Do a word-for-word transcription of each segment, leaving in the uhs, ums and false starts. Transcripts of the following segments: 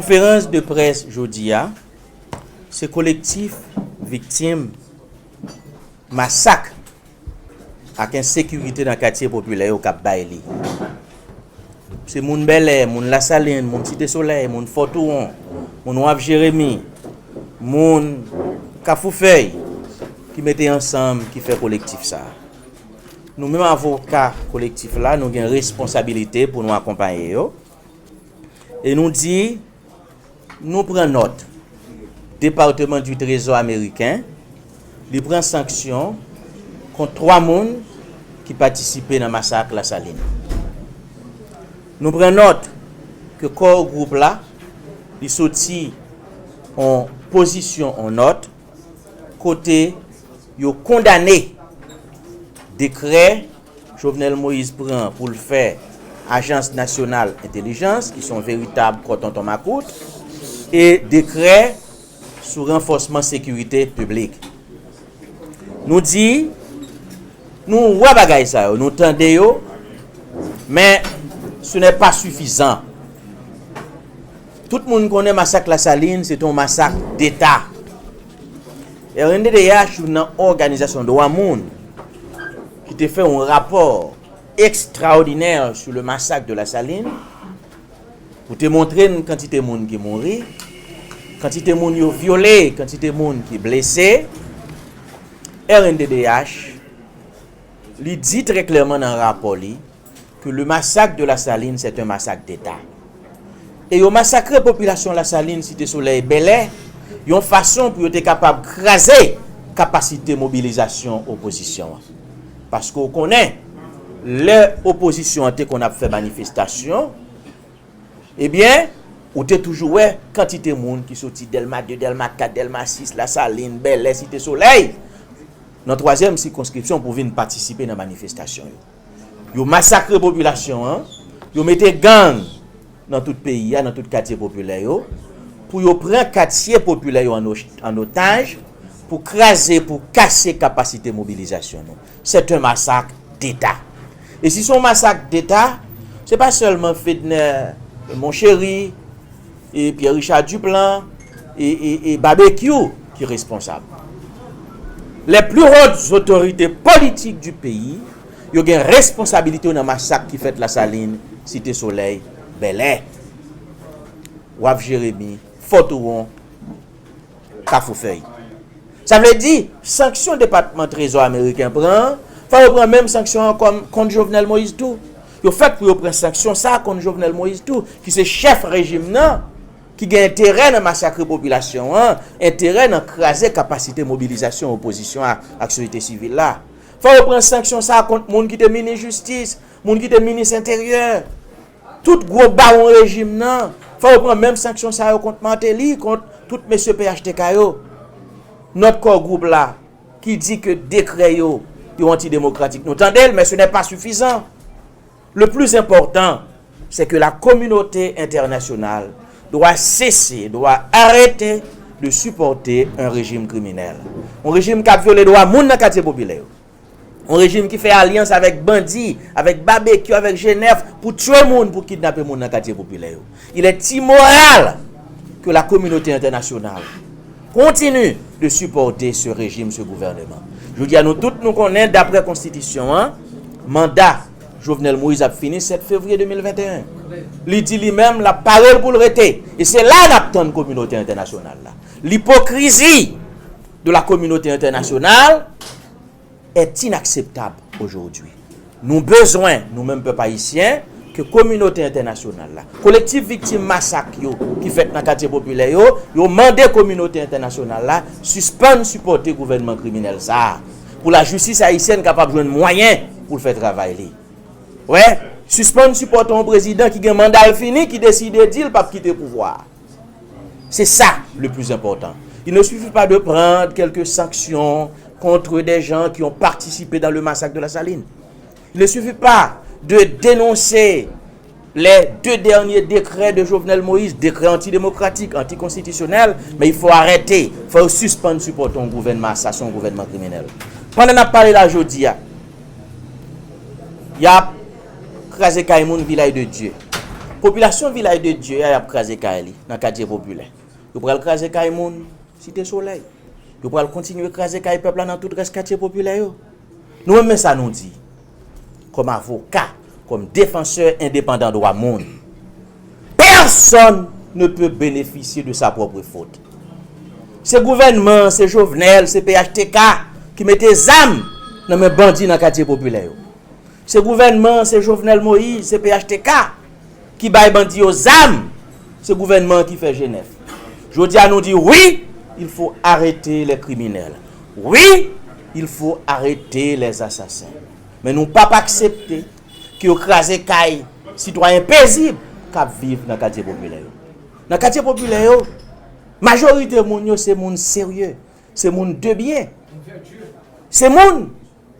Konferans de près jodi a, se Kolektif Viktim Masak ak Ensekirite nan Katye Popilè yo k ap bay li. Se moun Bèlè, moun Lasalin, moun Site Solèy, moun Fò Touwon, moun Waf Jeremi, moun Kafou Fèy ki mete ansanm, ki fè kolektif sa a. Nou menm avoka kolektif la, nou gen responsabilite pou nou akonpaye yo. E nou di, nou pran nòt. Departman di Trezò ameriken, li pran sanksyon kont twa moun ki patisipe nan masak Lasalin. Nou pran nòt ke core group la, li soti an pozisyon, an nòt, kote yo kondane dekrè Jovenel Moïse pran pou l fè Ajans Nasyonal Entèlijans, ki se yon veritab kò tonton makout, e dekrè sou ranfòsman sekirite piblik. Nou di, nou wè bagay sa yo, nou tande yo, men ce n'est pas suffisant. Tout moun konnen masak Lasalin, se te yon masak deta. R N D D H, youn nan òganizasyon dwa moun, ki te fè yon rapò ekstraòdinè sur le massacre de la Saline, pou te montre n kantite moun ki mouri, kantite moun yo vyole, kantite moun ki blese. R N D D H, li di trè klèman nan rapò li, ke le massacre de la Saline, c'est un massacre d'État. E yo masakre popilasyon Lasalin, Site Solèy, Bèlè, yon fason pou yo te kapab kraze kapasite mobilizasyon opozisyon an. Paske w konnen, lè opozisyon an te konn ap fè manifestasyon, ebyen, ou te toujou wè kantite moun ki soti Dèlma de, Dèlma kat, Dèlma sis, Lasalin, Bèlè, Site Solèy, nan twazyèm sikonskripsyon pou vin patisipe nan manifestasyon yo. Yo masakre popilasyon an, yo mete gang nan tout peyi a, nan tout katye popilè yo, pou yo pran katye popilè yo an o-, an otaj, pou kraze, pou kase kapasite mobilizasyon nou. C'est un massacre d'État. E si se yon masak deta, se pa sèlman Fedner Monchéry, e Pierre Richard Duplan, e, e, e Babekyou ki responsab. Les plus hautes autorités politiques du pays, yo gen responsabilite yo nan masak ki fèt Lasalin, Site Solèy, Bèlè, Waf Jeremi, Fò Touwon, Kafou Fèy. Sa vle di, sanksyon Depatman Trezò ameriken pran, fò yo pran menm sanksyon an kòm kont Jovenel Moïse tou. Yo fèt pou yo pran sanksyon sa a kont Jovenel Moïse tou, ki se chèf rejim nan, ki gen enterè nan masakre popilasyon an, enterè nan kraze kapasite mobilizasyon opozisyon a ak sosyete sivil la. Fò yo pran sanksyon sa a kont moun ki te minis jistis, moun ki te minis enteryè. Tout gwo bawon rejim nan, fò yo pran menm sanksyon sa yo kont Martelly, kont tout mesye P H T K yo. Nòt Core Group la, ki di ke dekrè yo, yo antidemokratik. Nou tande l, men ce n'est pas suffisant. Le plus important, c'est que la communauté internationale doit cesser, doit arrêter de supporter un régime criminel. Yon rejim k ap vyole dwa moun nan katye popilè yo. Yon rejim ki fè alyans avèk bandi, avèk Babekyou, avèk G nèf, pou tiye moun, pou kidnape moun nan katye popilè yo. Il est immoral que la communauté internationale continue de supporter ce régime, ce gouvernement. Jodi a, nou tout nou konnen, daprè konstitisyon an, manda Jovenel Moïse ap fini sèt fevriye de mil venteyen. Li di li menm, l ap pare l pou l rete. E se la n ap tann kominote entènasyonal la. Lipokrizi de la communauté internationale est inakseptab ojodwi. Nou bezwen, nou menm pèp ayisyen, ke kominote entènasyonal la, kolektif viktim masak yo ki fèt nan katye popilè yo, yo mande kominote entènasyonal la sispann sipòte gouvènman kriminèl sa a, pou lajistis ayisyèn kapab jwenn mwayen pou l fè travay li. Wè, sispann sipòte yon prezidan ki gen manda l fini, ki deside di l p ap kite pouvwa a. C'est ça le plus important. Il ne suffit pas de prendre quelques sanctions contre des gens qui ont participé dans le massacre de la Saline. Il ne suffit pas de dénoncer les deux derniers décrets de Jovenel Moïse, décrets antidémocratiques, anticonstitutionnels, mais il faut arrêter, il faut suspendre supporter un gouvernement assassin, un gouvernement criminel. Pandan n ap pale la jodi a, y ap kraze kay moun, Vilaj de Dye. Popilasyon Vilaj de Dye a, y ap kraze kay li nan katye popilè. Yo pral kraze kay moun Site Solèy. Yo pral kontinye kraze kay pèp la nan tout rès katye popilè yo. Nou menm, men sa nou di. Kòm avoka, kòm defansè endepandan dwa moun, personne ne peut bénéficier de sa propre faute. Se gouvènman, se Jovenel, se P H T K ki mete zam nan men bandi nan katye popilè yo. Se gouvènman, se Jovenel Moïse, se P H T K ki bay bandi yo zam. Se gouvènman ki fè G nèf. Jodi a nou di wi, il faut arrêter les criminels. Wi, il faut arrêter les assassins. Men nou p ap aksepte ke yo kraze kay sitwayen pezib k ap viv nan katye popilè yo. Nan katye popilè yo, majorite moun yo se moun serye, se moun de byen, se moun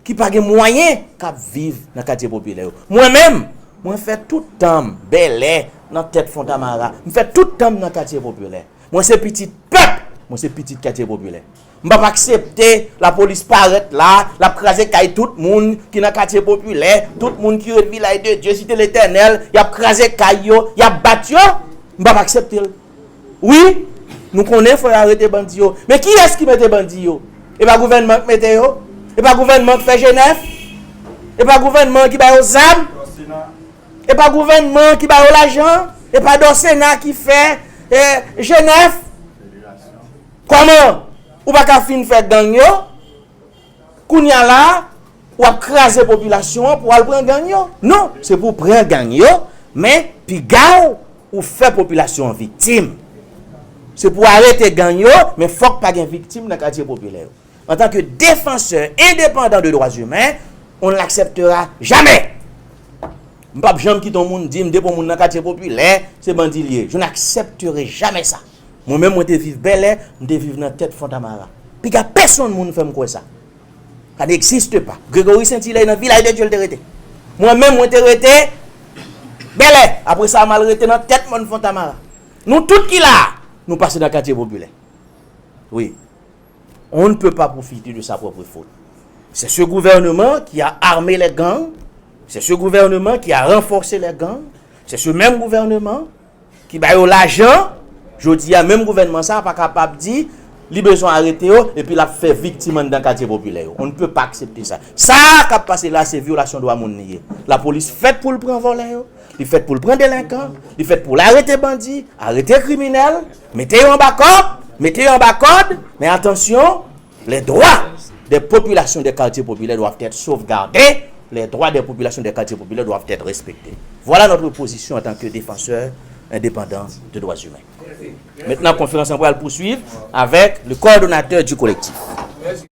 ki pa gen mwayen k ap viv nan katye popilè yo. Mwen menm, mwen fè tout tan m Bèlè, nan tèt Fontamara. M fè tout tan m nan katye popilè. Mwen se pitit pèp, mwen se pitit katye popilè. M p ap aksepte lapolis parèt la, l ap kraze kay tout moun ki nan katye popilè, tout moun ki ret Vilaj de Dye, Site Letènèl, y ap kraze kay yo, y ap bat yo. M p ap aksepte l. Wi, nou konnen fò yo arete bandi yo. Men kiyès ki mete bandi yo? E pa gouvènman ki mete yo? E pa gouvènman ki fè G nèf? E pa gouvènman ki ba yo zam? E pa gouvènman ki ba yo lajan? E pa Dòsena ki fè, eh, G nèf? Kòman? Ou pa ka fin fè gang yo? Kounye a la, w ap kraze popilasyon an pou w al pran gang yo. Non, se pou w pran gang yo, men piga w, ou fè popilasyon an viktim. Se pou w arete gang yo, men fòk pa gen viktim nan katye popilè yo. Antanke defansè endepandan de dwa imen, on ne l'acceptera jamais. M p ap janm kite yon moun di m depi yon moun nan katye popilè, se bandi l ye. Je n'accepterai jamais ça. Mwen menm, mwen te viv Bèlè, m te viv nan tèt Fontamara. Piga pèsonn moun fè m kwè sa. Ça n'existe pas. Gregory Saint-Hilaire nan Vilaj de Dye l te rete. Mwen menm, mwen te rete Bèlè. Apre sa, m al rete nan tèt mòn Fontamara. Nou tout ki la a, nou pase nan katye popilè. Wi. On ne peut pas profiter de sa propre faute. C'est ce gouvernement qui a armé les gangs. C'est ce gouvernement qui a renforcé les gangs. C'est ce même gouvernement ki ba yo lajan. Jodi a, menm gouvènman sa a pa kapab di li bezwen arete yo, epi l ap fè viktim anndan katye popilè yo. On ne peut pas accepter ça. Sa k ap pase la, se vyolasyon dwa moun li ye. Lapolis fèt pou l pran vòlè yo, li fèt pou l pran delenkan, li fèt pou l arete bandi, arete kriminèl, mete yo anba kòd, mete yo anba kòd, men atansyon, les droits des populations des quartiers populaires doivent être sauvegardés, les droits des populations des quartiers populaires doivent être respectés. Voilà notre position en tant que défenseur indépendant de droits humains. Maintenant, conférence pral poursuivre avec le coordonnateur du collectif.